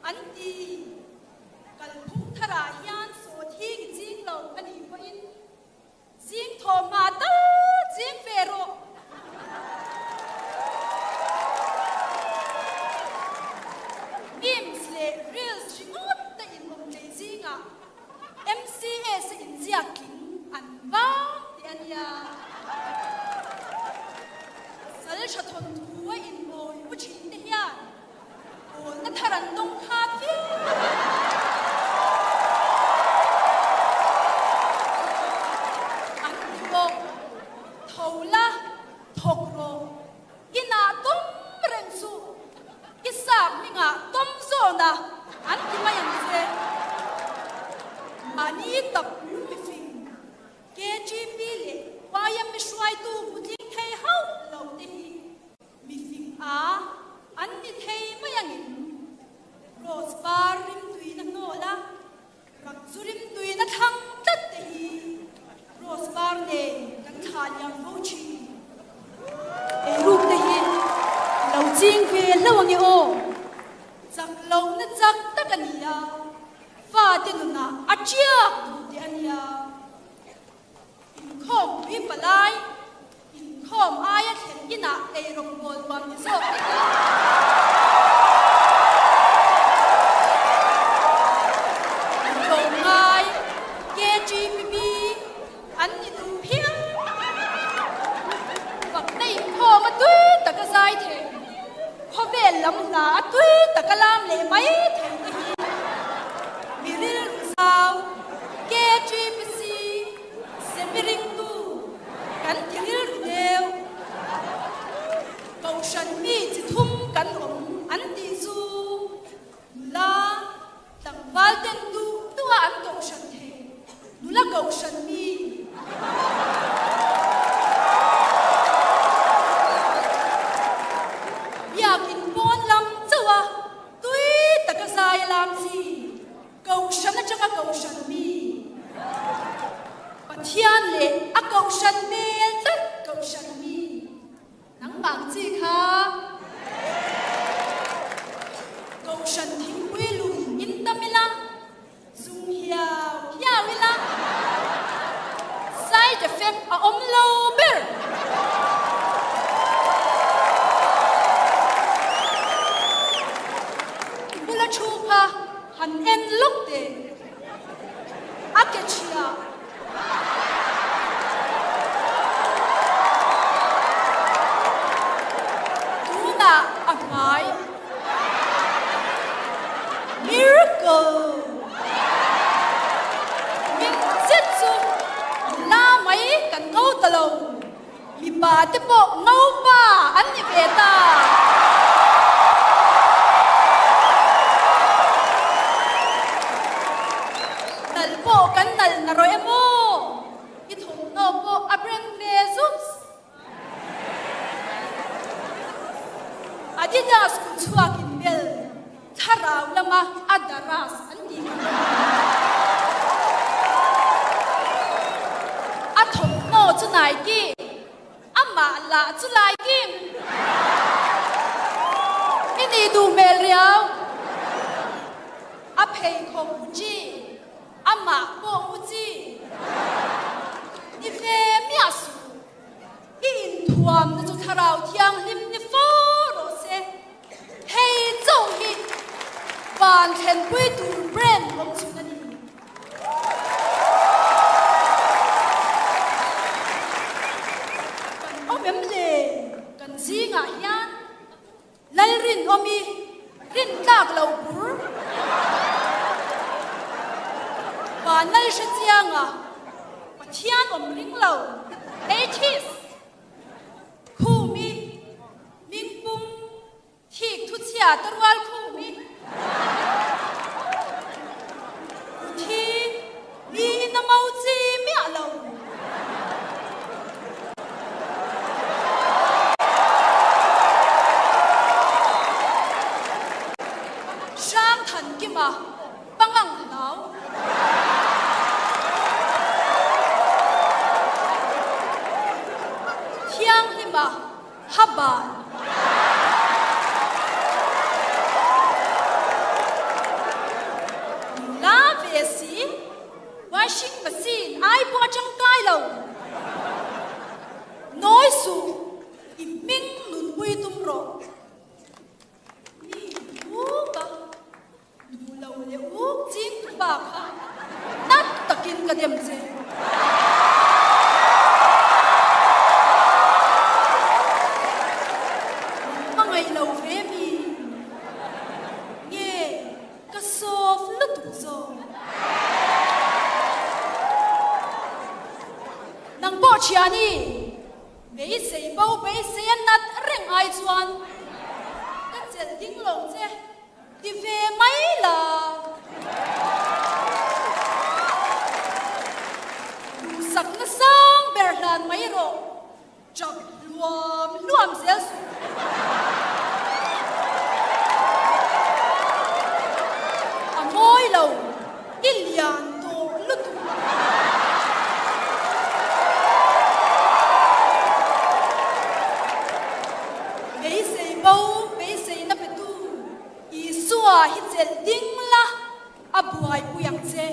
An ti. Kalphung tharah hian sawhthing i ching lo a nih pawhin zing thawhhma tal ching ve rawh. Memes leh reels ringawt te inawm tlei zingah MCS a inziak tling an vang tih a nia. Sal tha thawnthu a inbawi u thin te hian Pawlna thar an dawng kha viau. An ti bawk. Tho la, thawk rawh. Inah tawm reng suh. I sap hmingah tawm zawna an ti mai ang che. Mahni tap lu mifing KGP leh YMA hruaitu hmutling thei hauh lo te hi Mifing a an ni thei mai angin Rose par rimtuina hnawl a, rak chu rimtuina thlang tlat te hi Rose par nen kan thlah liam fo thin. Eiruk te hi lo ching ve hlauh ange aw. Chak lohna chak tak a ni a, fate nunah a tiak duh teh a nia. Inkhawm pui palai, inkhawm aia thlen inah eirawngbawl nuam ni zawk te hi. Tlawmngai, KGPB, an ni duh phian. Fakna inkhawm a tui taka zai thei, khawvel lam hla a tui taka lam leh mai thei te hi mi rilru zau. KGPC Semiringtu kan ti rilru deuh. Kohhran mi chi thum kan awm an tih chu nula tlangval ten duh duh a an kohhran thei nula kohhran mi. Biakin pawn lam chauh a tui taka zai a lam chi. Kohhran atanga kohhran mi Pathian leh a kohhran hmel tlat kohhran mi nangmah ang chi kha kohhran thingpui lum in tam ila zung hiau hiau ila side effect a awm lo ber. I bula thu kha Han en lawk teh, a ke chhia. Tunah a hmai. Miracle! Min zet chu nula mai kan ngo ta lo. Mipa te pawh ngopa an ni ve ta. Nal pawh kan nal na rawh em aw? I thawmhnaw pawh a brand ve zups. Adidas kut chhuak in bel thlarau lama a daras an tih kha. A thawmhnaw chu Nike, amah lah chu Laikim. I nih duh hmel riau. A pheikhawk Gucci, amah pawh Gucci. Ni ve miah suh. I inthuamna chu Thlarau Thianghlim ni fo rawh se. Hei chauh hi van thlenpui tur brand awm chhun a ni. Kan awm em le? Kan zingah hian Lalrinawmi rintlak lo bur van lal hre chianga Pathian awm ring lo atheist Khumi Mingpum Thik thu chhia ta rual khumi Thi mi in a ngo chi miah lo. Hrang than kima pangang hlau. Thianghlima Habal. si, washing machine ai pawh a tangkai lo. Nawi suh, i hming nunpui tum rawh. Mi uk a, duh lo leh uk ching tu pa kha nat takin ka dem che. Min hmangaih lo ve mi nge ka soft lutuk zawk. Nang pawh thiani. Beisei bo beisei a nat reng ai chuan ka chelh ding lo che ti ve mai la. Duhsakna sang ber hlan mai rawh, chak hluam hluam zel suh. A mawi lo. I lian tawh lutuk. Beisei bo, beiseina petu Isua hi chelh ding la, a buaipui ang che.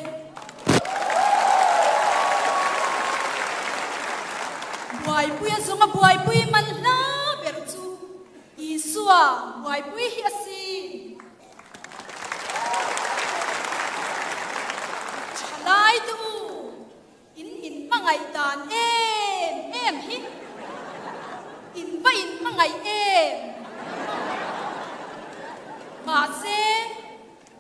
Buaipui a zawnga buaipui man hla ber chu Isua buaipui hi a si. Thalai te u, in in hmangaih dan em em hi, in va in hmangaih em? Mahse,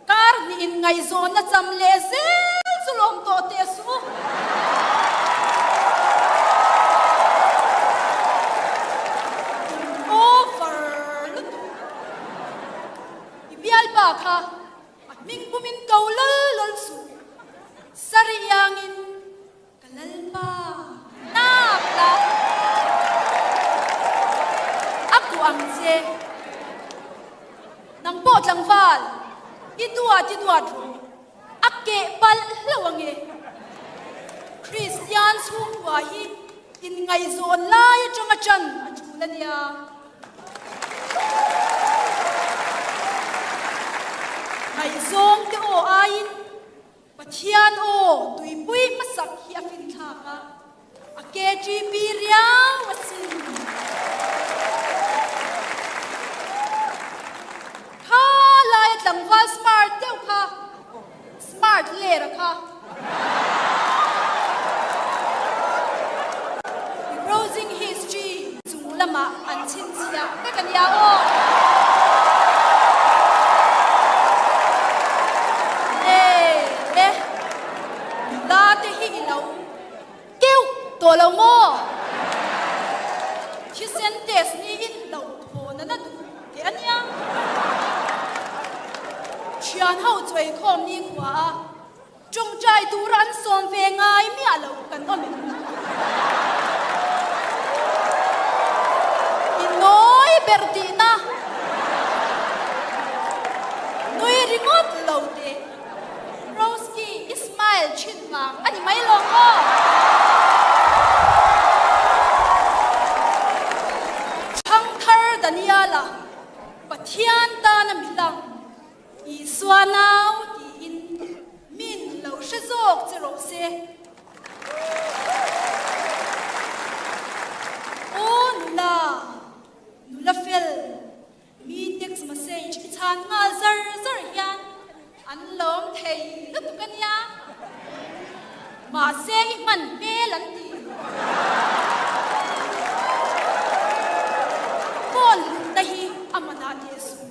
kar hnih in ngaihzawnna cham leh zel chu lawm tawh teh suh u. In over lutuk. I bialpa kha a hming pumin ko lal lal suh, sari iangin ka lalpa nak la a kuah ang che. Nang pawh tlangval, i duat i duat rawh, a keh palh hlauh ange. Kristian chhungkua hi inngaihzawn lai atanga ṭan a ṭul a nia. Ngaihzawng te aw aiin Pathian aw tuipui hmasak hi a finthlak a, a KTP riau a sin. Kha laia tlangval smart deuh kha, smart lera kha. I browsing history chung lamah an chhinchhiah vek a nia aw. Le le, nula te hi i lo keuh tawh lo maw? Thisen test niin lo thawn a na duh teh a nia. Thian ho chu eikhawm ni khua a. Tawngtai tura an sawm ve ngai miah lo kan awm em? I nawi ber tihna nui ringawt lo teh. Roski i smile thin vang a ni mai lo maw? Thangthar Daniela Pathian tana mi lang. Isua nau tiin min lo hre zawk che rawh se. Aw nula, nula fel, mi text message i chhan nghal zar zar hian an lawm thei lutuk a nia. Mahse i hman hmel an ti. Phone hlutna hi a manah teh suh.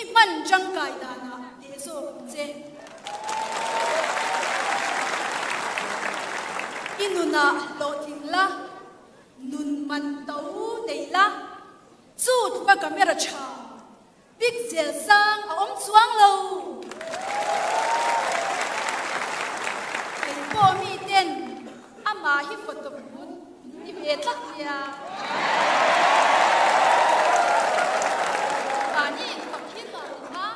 I hman tangkai danah teh zawk ang che. I nunah hlawhtling la, nun man to nei la, chu tluka camera tha, pixel sang a awm chuang lo. Kei pawh mi ten amah hi photo booth min ti ve tlat nia. Mahni infak hi nuam kha.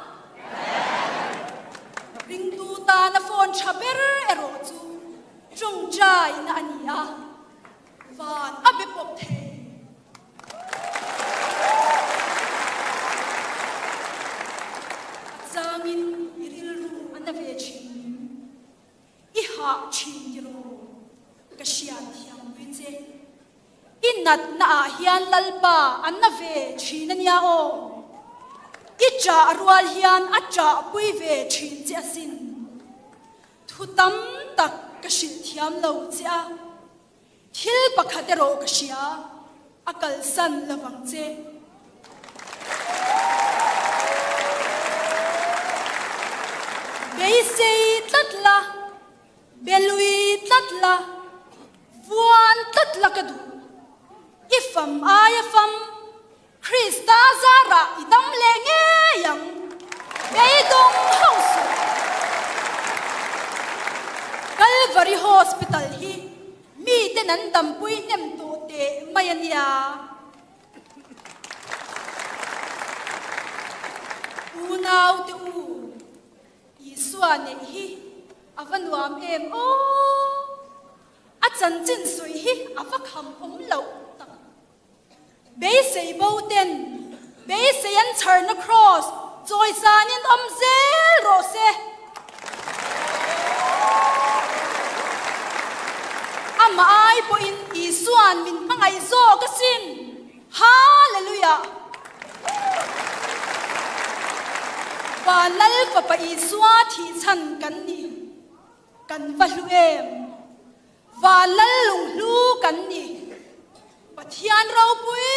Ringtu tana phone tha ber erawh chu tawngtaina a ni a, van a be pawp thei. A changin i rilru a na ve thin. natna ah hian Lalpa a na ve thin a nia aw. I ṭah rual hian a ṭahpui ve thin che asin. Thu tam tak ka hrilh thiam lo che a, thil pakhat erawh ka hria, a kalsan lovang che. Beisei tlat la, belui tlat la, vuan tlat la ka duh. I fam aia fam Krista zarah i dam leh ngei ang. Beidawng hauh suh. Calvary Hospital hi miten an dampui hnem tawh teh mai a nia. Unaute u, Isua neih hi a va nuam em aw! A chanchin sawi hi a va kham awm loh tak. Beisei bo ten beisei an chharna kraws chawisanin awm zel rawh se. Amah ai pawhin Isua'n min hmangaih zawk asin. Hallelujah! Van Lal Fapa Isua thihchhan kan ni. Kan va hlu em! Van Lal lunghlu kan ni. Pathian ropui.